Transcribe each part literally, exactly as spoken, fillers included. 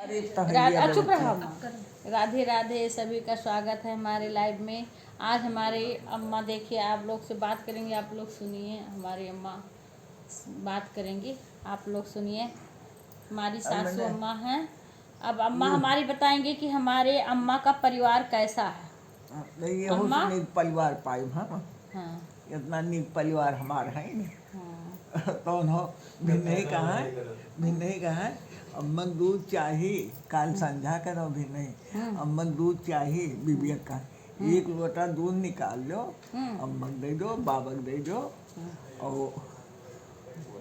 अरे, तो है रा-, ये आ, चुप बोलते रहो हैं। अम्मा। राधे राधे, सभी का स्वागत है हमारे लाइव में। आज हमारी अम्मा, देखिए, आप लोग से बात करेंगे, आप लोग सुनिए, हमारी अम्मा बात करेंगी, आप लोग सुनिए। हमारी अब सासू मैंने अम्मा हैं। अब अम्मा हम्म। हमारी बताएंगी कि हमारे अम्मा का परिवार कैसा है। हाँ, नहीं, ये हो अम्मा? नीक परिवार पाई हम। हाँ। इतना नीक परिवार हमार है नहीं। हाँ। तो उन्हों भी नहीं कहा है, भी नहीं कहा है। अम्मन दूध चाही, काल हम्म। संझा के ना भी नहीं। हम्म। अम्मन दूध चाही, बीबिया का। हम्म। एक लोटा दूध निकाल लो, हम्म। अम्मन दे दो, बाबक दे दो, हम्म। और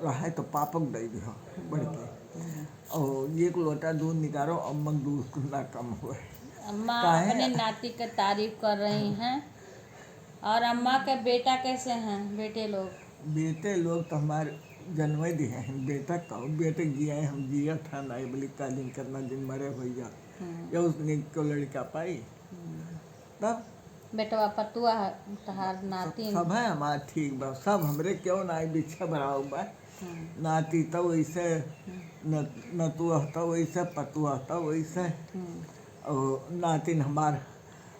रहे तो पापक दे दो, बढ़ के। हम्म। और एक लोटा दूध निकालो, अम्मन दूध ना कम हुए। अम्मा काहे? अपने नाती का तारीफ कर रही हैं। और अम्मा के बेटा कैसे हैं, बेटे लोग? बेटे लोग तो हमारे जनवे दिहे हैं, बेटा का, बेटे जिए, हम जियत हैं, नहीं बोली, कालीन कितना दिन मरे हो जा। हम्म। ये उसने को लड़का पाई। हम्म। तब? बेटवा, पतुआ, तहार सब, नातिन। सब है हमार ठीक बा, सब हमरे क्यों ना आई, बिछे बराबर बा। हम्म। नाती तो वैसे, हम्म। न-, नतुआ तो वैसे, पतुआ तो वैसे। हम्म। और नातिन हमार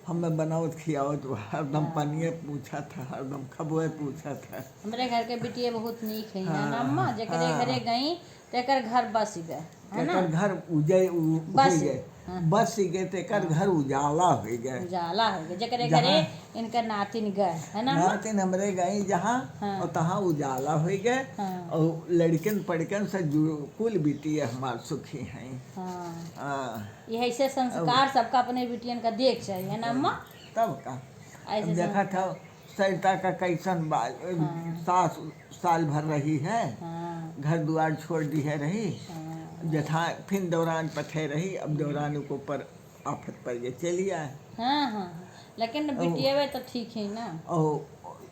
हमें बनावत खियावत बा, हरदम हाँ। पनिया पूछत है, हरदम खबवे पूछत है। हमरे घर के बिटिया बहुत नीक है, है ना हाँ, अम्मा? जेकरे हाँ। घरे गई, तेकर घर बस गए, है ना? तेकर घर उजय उ-, बस, होइ गए। हाँ। बस गए, तेकर हाँ। घर उजाला होइ गए। उजाला होइ गए, जेकरे जहाँ घरे इनकर नातिन गए, है ना अम्मा? नातिन हमरे गई जहाँ, हाँ। और तहाँ उजाला होइ गए। हाँ। और लड़कन पड़कन से जु-, कुल बिटिया हमार सुखी हैं। हाँ। हाँ। यही से संस्कार अब सबका अपने बिटियन का देख चाहिए, है ना अम्मा? तब का? ऐसे अब देखा संस्कार। था, सरिता का कैसन बा, हाँ। सास साल भर रही है, हाँ। घर दुआर छोड़ दिहे रही, हाँ। जेठा फिन दौरान पठे रही, अब दौरान के ऊपर आफत पड़ गई, चली आए। हाँ, हाँ, हाँ। लेकिन अब बिटियावे तो ठीक है ना। और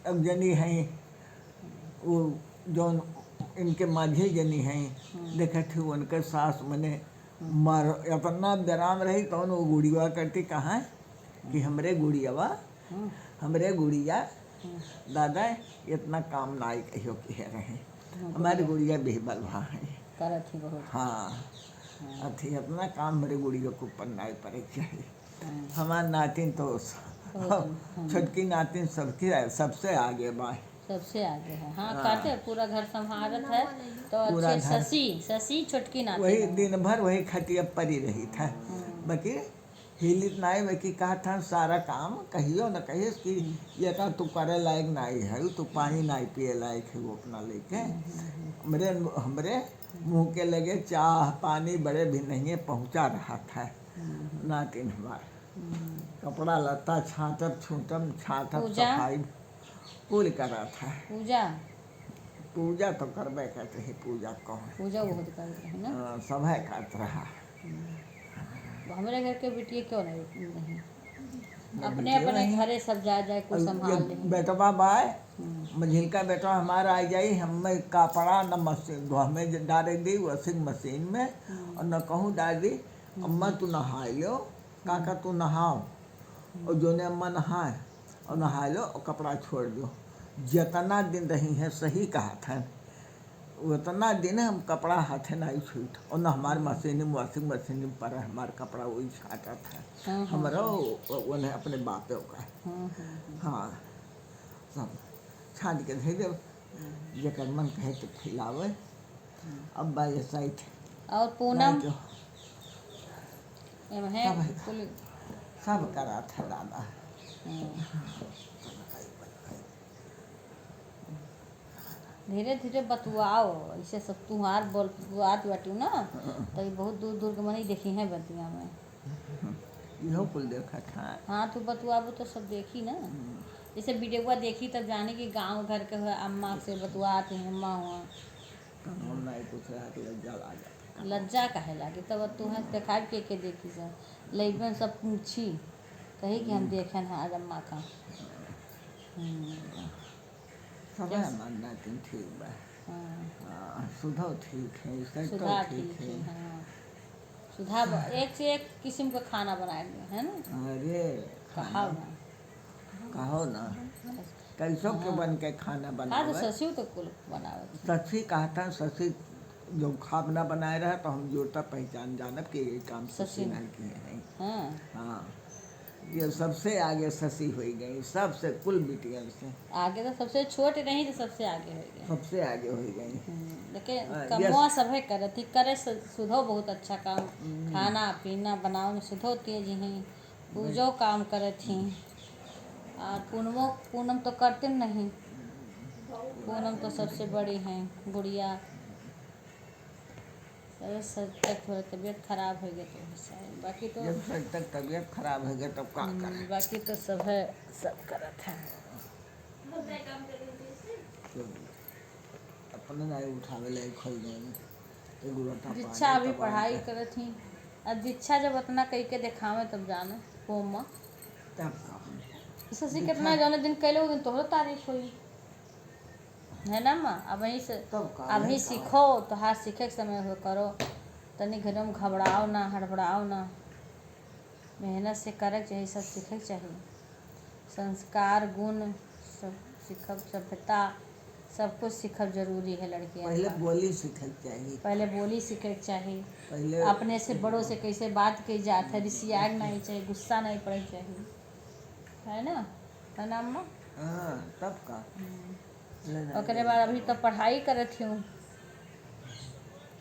अब जनी है, वो जौन इनके माझे जनी है, हम्म। देखत ही उनके सास मने हम्म। मर, इतना बेराम रही, तौन वो गुड़िया करती कहा कि हमरे गुड़ियावा हम्म। हमरे गुड़िया, हम्म। दादा, इतना काम नाई कहियो किहे रहे। हाँ, हमारे गुड़िया। गुड़िया बेहबल भा है। करत ही बहुत। हाँ। हाँ। अथी इतना काम हमरे गुड़िया के ऊपर नाई पड़े के चाहिए। हाँ। हमार नातिन तो स-, बहुत, हाँ। छोटकी नातिन सबके, सबसे आगे बा। सबसे आगे है। हाँ, हाँ। कहते हैं, पूरा घर संभालत है, तो पूरा अच्छे घर। शशि, शशि छोटकी नातिन वही है। दिन भर वही खटिया परी रही था। हाँ। बाकी हिलित नाई, बाकी कहत हन सारा काम, कहियो न कहिस कि हम्म। ये का तू करे लायक नाई है, तू पानी नाई पिए लायक है, वो अपना लेके। हम्म, हम्म, हम्म। हमरे, हमरे मुँह के लगे चाह पानी बड़े भी नहीं पहुँचा रहा था। हम्म। नातिन हमार। हम्म। कपड़ा लत्ता छाँटब, छूटब, छाँटब, पूजा? सफाई कुल करत है। पूजा? पूजा तो करबे करते हैं, पूजा कौन? पूजा बहुत करत रहे ना? हाँ, सभे करत रहा। हम्म। तो हमरे घर के बिटिया क्यों नहीं, नहीं? अपने, अपने घरे सब जाए, जाए कुछ संभाल ले। बेटवा बाय, हम्म। मझिलका बेटवा हमारा आ जाई, हमें कपड़ा न मशीन, धो, हमें ज-, डारे दी washing machine में, हम्म। और न कहूँ डाल दी, हम्म। अम्मा तू नहाए लो, काका तू नहाओ, और जोने अम्मा नहाए, और नहाए लो, और कपड़ा छोड़ दो। जितना दिन रही हैं, सही कहत हैं, उतना दिन हम कपड़ा हाथे नाई छुइत, और न हमार मशीन में, washing machine में पड़े हमार कपड़ा, वही छाटत है। हाँ, हाँ, हमारा हाँ। वो, वो नहीं अपने बापे का। हाँ, हाँ, हाँ। हाँ, सब छाट के धे देब, हम्म। जेकर मन कहे तो खिलावे। हम्म। अब बा ये साइड और पूनम? नहीं तो एम है सब, कुल सब करत है दादा। हम्म। धीरे धीरे बतुआओ, ऐसे सब तुहार बोल बतुआत बाटू ना, हाँ। तो ये बहुत दूर दूर के मनई देखी हैं बतिया में। इहो कुल देखत है। हाँ, तू बतुआबू तो सब देखी ना। हम्म। जैसे वीडियोवा देखी तब जाने कि गाँव घर के हुआ, अम्मा से बतुआत है, अम्मा हुआ। हम नहीं कुछ रहा कि लज्जा लागे। लज्जा काहे लागे? तब तू है देखाई के, के देखी सब, लइकन सब पूछी, कही कि हम हम्म। देखेन है आज अम्मा का। हम्म। सब जस- हमार नातिन ठीक बा। हाँ। हाँ, सुधा ठीक है, सरिता सुधा ठीक ठीक है। है, हाँ। सुधा ब-, एक से एक किस्म का खाना बनाए हुए, है ना? अरे, कहा खाना। ना। कहो ना, कैसो के हाँ। बन के खाना हाँ, तो बनावे। शशि तो कुल बनावत है। शशि कहता, शशि जब खाब ना बनाए रहा तो हम जोड़ता पहचान जानब कि ये काम शशि शशि नाई किए हैं। हाँ। हाँ, ये सबसे आगे शशि होइ गई, सबसे कुल बिटियन से। आगे तो सबसे छोट रही तो सबसे आगे होइ गई। सबसे आगे होइ गई। हम्म, लेकिन हाँ, कमवा यस। सभे करत ही, करे से सुधो बहुत अच्छा काम। हम्म। खाना पीना बनावे में सुधो तेज ही, पूजो काम करत ही। और पूनमो, पूनम तो करते नहीं, पूनम तो सबसे बड़ी हैं गुड़िया। अरे सर, तक थोड़ा तबीयत खराब होइ गया तो शायद, बाकी तो जब सर तक तबीयत खराब होइ गया तब का हम्म, करें? बाकी तो सब है, सब करत है। तो अपने नाई उठावे लायक होइ गए। एगो रोटा दीक्षा पानी अभी तब पढ़ाई आके करत ही। अब दीक्षा जब उतना कई के देखावे तब जाने, कोमा। तब का? शशि कितना जाने दिन कैले, वो दिन तोहरो तारीफ होई। है ना माँ? अब वहीं से, तब का, अभी वही का। सीखो, तोहार सीखे के समय हो करो। तनी घरों में घबराओ ना, हड़बड़ाओ ना। मेहनत से करे के चाही, सब सीखे के चाही। संस्कार, गुण, सब सीखब, सभ्यता, सब कुछ सीखब जरूरी है लड़कियन पहले का। बोली सीखे के चाही। पहले बोली सीखे के चाही। पहले अपने से बड़ों से कैसे बात की जात है, रिसियाए के नहीं चाही, गुस्सा नहीं पड़े के चाही। है ना? है ना अम्मा? हाँ, तब का? हम्म। ले ना, ओकरे ले बाद ना। अभी तो पढ़ाई करत हूँ।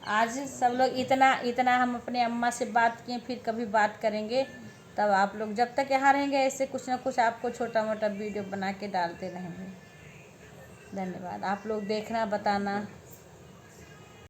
आज सब लोग इतना, इतना हम अपने अम्मा से बात किए, फिर कभी बात करेंगे। तब आप लोग जब तक यहाँ रहेंगे, ऐसे कुछ ना कुछ आपको छोटा मोटा वीडियो बना के डालते रहेंगे। धन्यवाद। आप लोग देखना, बताना।